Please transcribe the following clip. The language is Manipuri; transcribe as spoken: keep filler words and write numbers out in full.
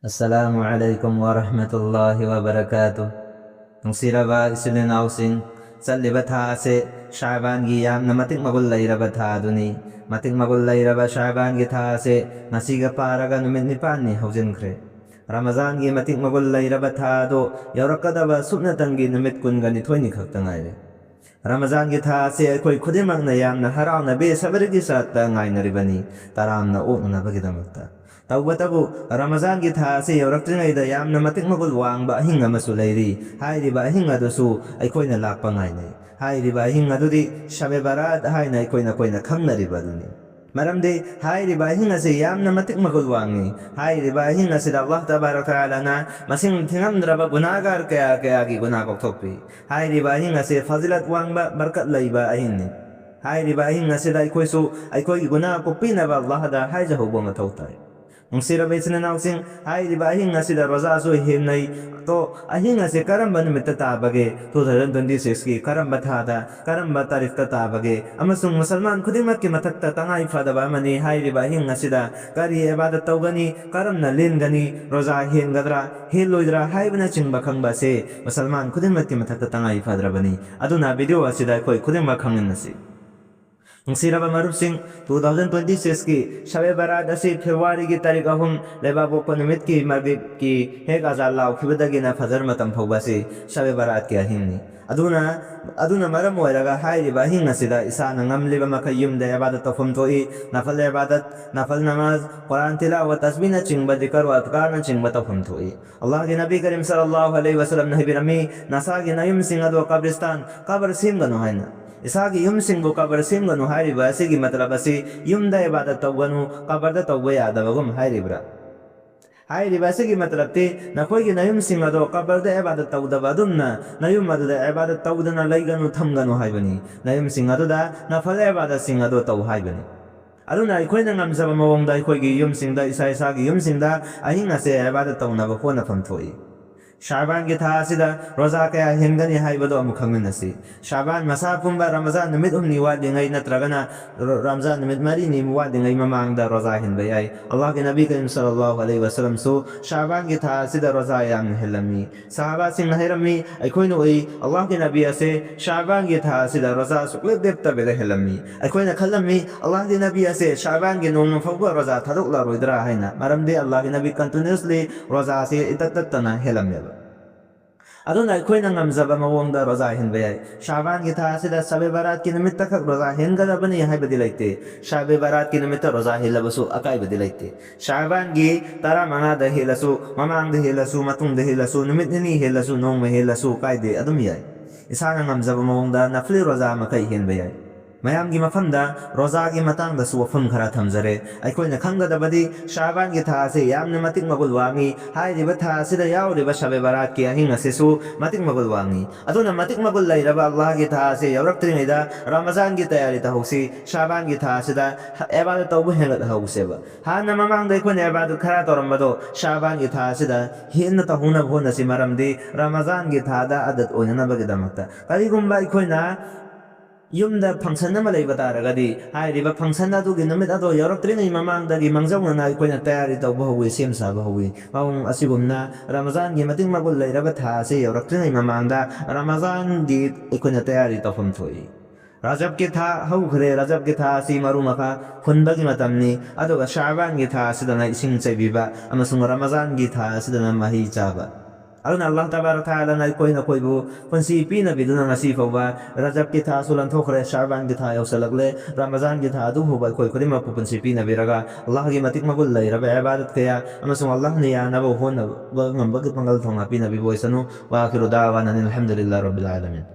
ꯑꯁꯂꯥꯃꯨ ꯑꯂꯥꯏꯀꯨꯝ ꯋꯥꯔꯍꯃꯇꯨꯜꯂꯥꯍꯤ ꯋꯥꯕꯔꯀꯥꯇꯨ꯫ ꯅꯨꯡꯁꯤꯔꯕ ꯏꯆꯤꯜ ꯏꯅꯥꯎꯁꯤꯡ, ꯆꯠꯂꯤꯕ ꯊꯥ ꯑꯁꯤ ꯁꯥꯕꯥꯟꯒꯤ ꯌꯥꯝꯅ ꯃꯇꯤꯛ ꯃꯒꯨꯟ ꯂꯩꯔꯕ ꯊꯥ ꯑꯗꯨꯅꯤ꯫ ꯃꯇꯤꯛ ꯃꯒꯨꯟ ꯂꯩꯔꯕ ꯁꯥꯕꯥꯟꯒꯤ ꯊꯥ ꯑꯁꯤ ꯉꯁꯤꯒ ꯄꯥꯔꯒ ꯅꯨꯃꯤꯠ ꯅꯤꯄꯥꯟꯅꯤ ꯍꯧꯖꯤꯟꯈ꯭ꯔꯦ꯫ ꯔꯃꯖꯥꯟꯒꯤ ꯃꯇꯤꯛ ꯃꯒꯨꯟ ꯂꯩꯔꯕ ꯊꯥ ꯑꯗꯨ ꯌꯧꯔꯛꯀꯗꯕ ꯁꯨꯞꯅꯇꯪꯒꯤ ꯅꯨꯃꯤꯠ ꯀꯨꯟꯒ ꯅꯤꯊꯣꯏꯅꯤ ꯈꯛꯇ ꯉꯥꯏꯔꯦ꯫ ꯔꯃꯖꯥꯟꯒꯤ ꯊꯥ ꯑꯁꯤ ꯑꯩꯈꯣꯏ ꯈꯨꯗꯤꯡꯃꯛꯅ ꯌꯥꯝꯅ ꯍꯔꯥꯎꯅ ꯕꯦꯁꯕꯔꯤꯒꯤ ꯆꯥꯠꯇ ꯉꯥꯏꯅꯔꯤꯕꯅꯤ, ꯇꯔꯥꯝꯅ ꯑꯣꯛꯅꯅꯕꯒꯤꯗꯃꯛꯇ꯫ ꯇꯧꯕꯇꯕꯨ, ꯔꯃꯖꯥꯟꯒꯤ ꯊꯥ ꯑꯁꯤ ꯌꯧꯔꯛꯇ꯭ꯔꯤꯉꯩꯗ ꯌꯥꯝꯅ ꯃꯇꯤꯛ ꯃꯒꯨꯟ ꯋꯥꯡꯕ ꯑꯍꯤꯡ ꯑꯃꯁꯨ ꯂꯩꯔꯤ꯫ ꯍꯥꯏꯔꯤꯕ ꯑꯍꯤꯡ ꯑꯗꯨꯁꯨ ꯑꯩꯈꯣꯏꯅ ꯂꯥꯛꯄ ꯉꯥꯏꯅꯩ꯫ ꯍꯥꯏꯔꯤꯕ ꯑꯍꯤꯡ ꯑꯗꯨꯗꯤ ꯁꯕꯦ ꯕꯔꯥꯠ ꯍꯥꯏꯅ ꯑꯩꯈꯣꯏ ꯅꯈꯣꯏꯅ ꯈꯪꯅꯔꯤꯕ ꯑꯗꯨꯅꯤ꯫ ꯃꯔꯝꯗꯤ ꯍꯥꯏꯔꯤꯕ ꯑꯍꯤꯡ ꯑꯁꯤ ꯌꯥꯝꯅ ꯃꯇꯤꯛ ꯃꯒꯨꯟ ꯋꯥꯡꯏ꯫ ꯍꯥꯏꯔꯤꯕ ꯑꯍꯤꯡ ꯑꯁꯤꯗ ꯑꯜꯂꯥꯍ ꯇꯕꯥꯔꯛ ꯇꯥꯂꯥꯅ ꯃꯁꯤꯡ ꯊꯤꯉꯝꯗ꯭ꯔꯕ ꯒꯨꯅꯥꯒꯥꯔ ꯀꯌꯥ ꯀꯌꯥꯒꯤ ꯒꯨꯅꯥ ꯀꯣꯛꯊꯣꯛꯄꯤ꯫ ꯍꯥꯏꯔꯤꯕ ꯑꯍꯤꯡ ꯑꯁꯤ ꯐꯖꯤꯂꯠ ꯋꯥꯡꯕ, ꯕꯔꯀꯠ ꯂꯩꯕ ꯑꯍꯤꯡꯅꯤ꯫ ꯍꯥꯏꯔꯤꯕ ꯑꯍꯤꯡ ꯑꯁꯤꯗ ꯑꯩꯈꯣꯏꯁꯨ ꯑꯩꯈꯣꯏꯒꯤ ꯒꯨꯅꯥ ꯀꯣꯛꯄꯤꯅꯕ ꯑꯜꯂꯥꯍꯗ ꯍꯥꯏꯖꯍꯧꯕ ꯃꯊꯧ ꯇꯥꯏ꯫ ꯅꯨꯡꯁꯤꯔꯕ ꯏꯆꯤꯟ ꯏꯅꯥꯎꯁꯤꯡ, ꯍꯥꯏꯔꯤꯕ ꯑꯍꯤꯡ ꯑꯁꯤꯗ ꯔꯣꯖꯥꯁꯨ ꯍꯦꯟꯅꯩ꯫ ꯑꯗꯣ ꯑꯍꯤꯡ ꯑꯁꯤ ꯀꯔꯝꯕ ꯅꯨꯃꯤꯠꯇ ꯇꯥꯕꯒꯦ? Two thousand twenty six ꯀꯤ ꯀꯔꯝꯕ ꯊꯥꯗ, ꯀꯔꯝꯕ ꯇꯥꯔꯤꯛꯇ ꯇꯥꯕꯒꯦ? ꯑꯃꯁꯨꯡ ꯃꯨꯁꯜꯃꯥꯟ ꯈꯨꯗꯤꯡꯃꯛꯀꯤ ꯃꯊꯛꯇ ꯇꯉꯥꯏ ꯐꯗꯕ ꯑꯃꯅꯤ꯫ ꯍꯥꯏꯔꯤꯕ ꯑꯍꯤꯡ ꯑꯁꯤꯗ ꯀꯔꯤ ꯏꯕꯥꯗꯠ ꯇꯧꯒꯅꯤ? ꯀꯔꯝꯅ ꯂꯦꯟꯒꯅꯤ? ꯔꯣꯖꯥ ꯍꯦꯟꯒꯗ꯭ꯔꯥ, ꯍꯦꯜꯂꯣꯏꯗ꯭ꯔꯥ ꯍꯥꯏꯕꯅꯆꯤꯡꯕ ꯈꯪꯕ ꯑꯁꯤ ꯃꯨꯁꯜꯃꯥꯟ ꯈꯨꯗꯤꯡꯃꯛꯀꯤ ꯃꯊꯛꯇ ꯇꯉꯥꯏ ꯐꯗ꯭ꯔꯕꯅꯤ꯫ ꯑꯗꯨꯅ video ꯑꯁꯤꯗ ꯑꯩꯈꯣꯏ ꯈꯨꯗꯤꯡꯃꯛ ꯈꯪꯃꯤꯟꯅꯁꯤ꯫ ꯅꯨꯡꯁꯤꯔꯕ ꯃꯔꯨꯞꯁꯤꯡ, two thousand twenty six ꯀꯤ ꯁꯕꯦ ꯕꯔꯥꯠ ꯑꯁꯤ ꯐꯦꯕ꯭ꯔꯨꯋꯥꯔꯤꯒꯤ ꯇꯥꯔꯤꯛ ꯑꯍꯨꯝ, ꯂꯩꯕꯥꯛꯄꯣꯛꯄ ꯅꯨꯃꯤꯠꯀꯤ ꯃꯒ꯭ꯔꯤꯕꯀꯤ ꯍꯦꯛ ꯑꯖꯥꯟ ꯂꯥꯎꯈꯤꯕꯗꯒꯤꯅ ꯐꯖꯔ ꯃꯇꯝ ꯐꯥꯎꯕ ꯑꯁꯤ ꯁꯕꯦ ꯕꯔꯥꯠꯀꯤ ꯑꯍꯤꯡꯅꯤ꯫ ꯑꯗꯨꯅ, ꯑꯗꯨꯅ ꯃꯔꯝ ꯑꯣꯏꯔꯒ ꯍꯥꯏꯔꯤꯕ ꯑꯍꯤꯡ ꯑꯁꯤꯗ ꯏꯁꯥꯅ ꯉꯝꯂꯤꯕ ꯃꯈꯩ ꯌꯨꯝꯗ ꯏꯕꯥꯗꯠ ꯇꯧꯐꯝ ꯊꯣꯛꯏ꯫ ꯅꯐꯜ ꯏꯕꯥꯗꯠ, ꯅꯐꯜ ꯅꯃꯥꯖ, ꯀꯨꯔꯥꯟ ꯇꯤꯂꯥꯋꯠ, ꯇꯁꯕꯤꯍꯅꯆꯤꯡꯕ ꯖꯤꯀꯔ ꯋꯥ ꯑꯗꯀꯥꯔꯅꯆꯤꯡꯕ ꯇꯧꯐꯝ ꯊꯣꯛꯏ꯫ ꯑꯜꯂꯥꯍꯒꯤ ꯅꯕꯤ ꯀꯔꯤꯝ ꯁꯜꯂꯜꯂꯥꯍꯨ ꯑꯂꯩꯍꯤ ꯋꯁꯜꯂꯝꯅ ꯍꯥꯏꯕꯤꯔꯝꯃꯤ, "ꯅꯁꯥꯒꯤ ꯅꯌꯨꯝꯁꯤꯡ ꯑꯗꯣ ꯀꯕꯔꯤꯁꯇꯥꯟ, ꯀꯕꯔ ꯁꯦꯝꯒꯅꯨ" ꯍꯥꯏꯅ꯫ ꯏꯁꯥꯒꯤ ꯌꯨꯝꯁꯤꯡꯕꯨ ꯀꯕꯔ ꯁꯦꯝꯒꯅꯨ ꯍꯥꯏꯔꯤꯕ ꯑꯁꯤꯒꯤ ꯃꯇꯂꯕ ꯑꯁꯤ ꯌꯨꯝꯗ ꯏꯕꯥꯗꯠ ꯇꯧꯒꯅꯨ, ꯀꯕꯔꯗ ꯇꯧꯕ ꯌꯥꯗꯕꯒꯨꯝ ꯍꯥꯏꯔꯤꯕ꯭ꯔꯥ? ꯍꯥꯏꯔꯤꯕ ꯑꯁꯤꯒꯤ ꯃꯇꯂꯕꯇꯤ ꯅꯈꯣꯏꯒꯤ ꯅꯌꯨꯝꯁꯤꯡ ꯑꯗꯣ ꯀꯕꯔꯗ ꯏꯕꯥꯗꯠ ꯇꯧꯗꯕ ꯑꯗꯨꯝꯅ ꯅꯌꯨꯝ ꯑꯗꯨꯗ ꯏꯕꯥꯗꯠ ꯇꯧꯗꯅ ꯂꯩꯒꯅꯨ, ꯊꯝꯒꯅꯨ ꯍꯥꯏꯕꯅꯤ꯫ ꯅꯌꯨꯝꯁꯤꯡ ꯑꯗꯨꯗ ꯅꯐꯜ ꯏꯕꯥꯗꯠꯁꯤꯡ ꯑꯗꯣ ꯇꯧ ꯍꯥꯏꯕꯅꯤ꯫ ꯑꯗꯨꯅ ꯑꯩꯈꯣꯏꯅ ꯉꯝꯖꯕ ꯃꯑꯣꯡꯗ ꯑꯩꯈꯣꯏꯒꯤ ꯌꯨꯝꯁꯤꯡꯗ, ꯏꯁꯥ ꯏꯁꯥꯒꯤ ꯌꯨꯝꯁꯤꯡꯗ ꯑꯍꯤꯡ ꯑꯁꯦ ꯏꯕꯥꯗꯠ ꯇꯧꯅꯕ ꯍꯣꯠꯅꯐꯝ ꯊꯣꯛꯏ꯫ ꯁꯥꯕꯥꯟꯒꯤ ꯊꯥ ꯑꯁꯤꯗ ꯔꯣꯖꯥ ꯀꯌꯥ ꯍꯦꯟꯒꯅꯤ ꯍꯥꯏꯕꯗꯣ ꯑꯃꯨꯛ ꯈꯪꯃꯤꯟꯅꯁꯤ꯫ ꯁꯥꯕꯥꯟ ꯃꯁꯥ ꯄꯨꯝꯕ ꯔꯃꯖꯥꯟ ꯅꯨꯃꯤꯠ ꯍꯨꯝꯅꯤ ꯋꯥꯠꯂꯤꯉꯩ ꯅꯠꯇ꯭ꯔꯒꯅ ꯔ-, ꯔꯃꯖꯥꯟ ꯅꯨꯃꯤꯠ ꯃꯔꯤꯅꯤ ꯋꯥꯠꯂꯤꯉꯩ ꯃꯃꯥꯡꯗ ꯔꯣꯖꯥ ꯍꯦꯟꯕ ꯌꯥꯏ꯫ ꯑꯜꯂꯥꯍꯒꯤ ꯅꯕꯤ ꯀꯔꯤꯝ ꯁꯜꯂꯜꯂꯥꯍꯨ ꯑꯂꯩꯍꯤ ꯋꯁꯜꯂꯝꯁꯨ ꯁꯥꯕꯥꯟꯒꯤ ꯊꯥ ꯑꯁꯤꯗ ꯔꯣꯖꯥ ꯌꯥꯝꯅ ꯍꯦꯜꯂꯝꯃꯤ꯫ ꯁꯍꯥꯕꯥꯁꯤꯡꯅ ꯍꯥꯏꯔꯝꯃꯤ, ꯑꯩꯈꯣꯏꯅ ꯎꯏ, ꯑꯜꯂꯥꯍꯒꯤ ꯅꯕꯤ ꯑꯁꯦ ꯁꯥꯕꯥꯟꯒꯤ ꯊꯥ ꯑꯁꯤꯗ ꯔꯣꯖꯥ ꯁꯨꯛꯂꯦꯞ ꯂꯦꯞꯇꯕꯤꯗ ꯍꯦꯜꯂꯝꯃꯤ꯫ ꯑꯩꯈꯣꯏꯅ ꯈꯜꯂꯝꯃꯤ, ꯑꯜꯂꯥꯍꯒꯤ ꯅꯕꯤ ꯑꯁꯦ ꯁꯥꯕꯥꯟꯒꯤ ꯅꯣꯡꯃ ꯐꯥꯎꯕ ꯔꯣꯖꯥ ꯊꯥꯗꯣꯛꯂꯔꯣꯏꯗ꯭ꯔꯥ ꯍꯥꯏꯅ, ꯃꯔꯝꯗꯤ ꯑꯜꯂꯥꯍꯒꯤ ꯅꯕꯤ continuously ꯔꯣꯖꯥ ꯑꯁꯤ ꯏꯇꯠ ꯇꯠꯇꯅ ꯍꯦꯜꯂꯝꯃꯦꯕ꯫ ꯑꯗꯨꯅ ꯑꯩꯈꯣꯏꯅ ꯉꯝꯖꯕ ꯃꯑꯣꯡꯗ ꯔꯣꯖꯥ ꯍꯦꯟꯕ ꯌꯥꯏ꯫ ꯁꯥꯕꯥꯟꯒꯤ ꯊꯥ ꯑꯁꯤꯗ ꯁꯕꯦ ꯕꯔꯥꯠꯀꯤ ꯅꯨꯃꯤꯠꯇ ꯈꯛ ꯔꯣꯖꯥ ꯍꯦꯟꯒꯗꯕꯅꯤ ꯍꯥꯏꯕꯗꯤ ꯂꯩꯇꯦ꯫ ꯁꯕꯦ ꯕꯔꯥꯠꯀꯤ ꯅꯨꯃꯤꯠꯇ ꯔꯣꯖꯥ ꯍꯦꯜꯂꯕꯁꯨ ꯑꯀꯥꯏꯕꯗꯤ ꯂꯩꯇꯦ꯫ ꯁꯥꯕꯥꯟꯒꯤ ꯇꯔꯥꯃꯉꯥꯗ ꯍꯦꯜꯂꯁꯨ, ꯃꯃꯥꯡꯗ ꯍꯦꯜꯂꯁꯨ, ꯃꯇꯨꯡꯗ ꯍꯦꯜꯂꯁꯨ, ꯅꯨꯃꯤꯠ ꯅꯤꯅꯤ ꯍꯦꯜꯂꯁꯨ, ꯅꯣꯡꯃ ꯍꯦꯜꯂꯁꯨ ꯀꯥꯏꯗꯦ, ꯑꯗꯨꯝ ꯌꯥꯏ꯫ ꯏꯁꯥꯅ ꯉꯝꯖꯕ ꯃꯑꯣꯡꯗ ꯅꯐꯂꯤ ꯔꯣꯖꯥ ꯃꯈꯩ ꯍꯦꯟꯕ ꯌꯥꯏ꯫ ꯃꯌꯥꯝꯒꯤ ꯃꯐꯝꯗ ꯔꯣꯖꯥꯒꯤ ꯃꯇꯥꯡꯗꯁꯨ ꯋꯥꯐꯝ ꯈꯔ ꯊꯝꯖꯔꯦ꯫ ꯑꯩꯈꯣꯏꯅ ꯈꯪꯒꯗꯕꯗꯤ ꯁꯥꯕꯥꯟꯒꯤ ꯊꯥ ꯑꯁꯤ ꯌꯥꯝꯅ ꯃꯇꯤꯛ ꯃꯒꯨꯜ ꯋꯥꯡꯉꯤ꯫ ꯍꯥꯏꯔꯤꯕ ꯊꯥ ꯑꯁꯤꯗ ꯌꯥꯎꯔꯤꯕ ꯁꯕꯦ ꯕꯔꯥꯠꯀꯤ ꯑꯍꯤꯡ ꯑꯁꯤꯁꯨ ꯃꯇꯤꯛ ꯃꯒꯨꯜ ꯋꯥꯡꯉꯤ꯫ ꯑꯗꯨꯅ ꯃꯇꯤꯛ ꯃꯒꯨꯜ ꯂꯩꯔꯕ ꯑꯜꯂꯥꯍꯒꯤ ꯊꯥ ꯑꯁꯤ ꯌꯧꯔꯛꯇ꯭ꯔꯤꯉꯩꯗ ꯔꯃꯖꯥꯟꯒꯤ ꯇꯌꯥꯔꯤ ꯇꯧꯍꯧꯁꯤ꯫ ꯁꯥꯕꯥꯟꯒꯤ ꯊꯥ ꯑꯁꯤꯗ ꯏꯕꯥꯗꯠ ꯇꯧꯕ ꯍꯦꯟꯒꯠꯍꯧꯁꯦꯕ꯫ ꯍꯥꯟꯅ ꯃꯃꯥꯡꯗ ꯑꯩꯈꯣꯏꯅ ꯏꯕꯥꯗꯠ ꯈꯔ ꯇꯧꯔꯝꯕꯗꯣ ꯁꯥꯕꯥꯟꯒꯤ ꯊꯥ ꯑꯁꯤꯗ ꯍꯦꯟꯅ ꯇꯧꯍꯧꯅꯕ ꯍꯣꯠꯅꯁꯤ, ꯃꯔꯝꯗꯤ ꯔꯃꯖꯥꯟꯒꯤ ꯊꯥꯗ ꯑꯗꯠ ꯑꯣꯏꯅꯅꯕꯒꯤꯗꯃꯛꯇ꯫ ꯀꯔꯤꯒꯨꯝꯕ ꯑꯩꯈꯣꯏꯅ ꯌꯨꯝꯗ function ꯑꯃ ꯂꯩꯕ ꯇꯥꯔꯒꯗꯤ, ꯍꯥꯏꯔꯤꯕ function ꯑꯗꯨꯒꯤ ꯅꯨꯃꯤꯠ ꯑꯗꯣ ꯌꯧꯔꯛꯇ꯭ꯔꯤꯉꯩ ꯃꯃꯥꯡꯗꯒꯤ ꯃꯥꯡꯖꯧꯅꯅ ꯑꯩꯈꯣꯏꯅ ꯇꯌꯥꯔꯤ ꯇꯧꯕ ꯍꯧꯋꯤ, ꯁꯦꯝ ꯁꯥꯕ ꯍꯧꯋꯤ꯫ ꯃꯑꯣꯡ ꯑꯁꯤꯒꯨꯝꯅ ꯔꯃꯖꯥꯟꯒꯤ ꯃꯇꯤꯛ ꯃꯒꯨꯟ ꯂꯩꯔꯕ ꯊꯥ ꯑꯁꯤ ꯌꯧꯔꯛꯇ꯭ꯔꯤꯉꯩ ꯃꯃꯥꯡꯗ ꯔꯃꯖꯥꯟꯒꯤ ꯑꯩꯈꯣꯏꯅ ꯇꯌꯥꯔꯤ ꯇꯧꯐꯝ ꯊꯣꯛꯏ꯫ ꯔꯖꯕꯀꯤ ꯊꯥ ꯍꯧꯈ꯭ꯔꯦ, ꯔꯖꯕꯀꯤ ꯊꯥ ꯑꯁꯤ ꯃꯔꯨ ꯃꯈꯥ ꯍꯨꯟꯕꯒꯤ ꯃꯇꯝꯅꯤ, ꯑꯗꯨꯒ ꯁꯥꯕꯥꯟꯒꯤ ꯊꯥ ꯑꯁꯤꯗꯅ ꯏꯁꯤꯡ ꯆꯥꯏꯕꯤꯕ ꯑꯃꯁꯨꯡ ꯔꯃꯖꯥꯟꯒꯤ ꯊꯥ ꯑꯁꯤꯗꯅ ꯃꯍꯩ ꯆꯥꯕ꯫ ꯑꯗꯨꯅ ꯑꯜꯂꯥꯍ ꯇꯕꯥꯔꯛ ꯊꯥꯂꯥꯅ ꯑꯩꯈꯣꯏ ꯅꯈꯣꯏꯕꯨ ꯄꯨꯟꯁꯤ ꯄꯤꯅꯕꯤꯗꯨꯅ ꯉꯁꯤ ꯐꯥꯎꯕ ꯔꯖꯕꯀꯤ ꯊꯥꯁꯨ ꯂꯥꯟꯊꯣꯛꯈ꯭ꯔꯦ, ꯁꯥꯕꯥꯟꯒꯤ ꯊꯥ ꯌꯧꯁꯤꯜꯂꯛꯂꯦ, ꯔꯃꯖꯥꯟꯒꯤ ꯊꯥ ꯑꯗꯨ ꯐꯥꯎꯕ ꯑꯩꯈꯣꯏ ꯈꯨꯗꯤꯡꯃꯛꯄꯨ ꯄꯨꯟꯁꯤ ꯄꯤꯅꯕꯤꯔꯒ ꯑꯜꯂꯥꯍꯒꯤ ꯃꯇꯤꯛ ꯃꯒꯨꯟ ꯂꯩꯔꯕ ꯏꯕꯥꯗꯠ ꯀꯌꯥ ꯑꯃꯁꯨꯡ ꯑꯜꯂꯥꯍꯅ ꯌꯥꯅꯕ ꯍꯣꯠꯅꯕ ꯉꯝꯕꯒꯤ ꯄꯥꯡꯒꯜ ꯊꯧꯅꯥ ꯄꯤꯅꯕꯤꯕ ꯑꯣꯏꯁꯅꯨ꯫ ꯋꯥꯈꯤꯔꯨ ꯗꯥꯋꯥꯅ ꯑꯅꯤꯜ ꯍꯝꯗꯨꯂꯤꯜꯂꯥꯍ ꯔꯕꯤꯜ ꯑꯥꯂꯃꯤꯟ꯫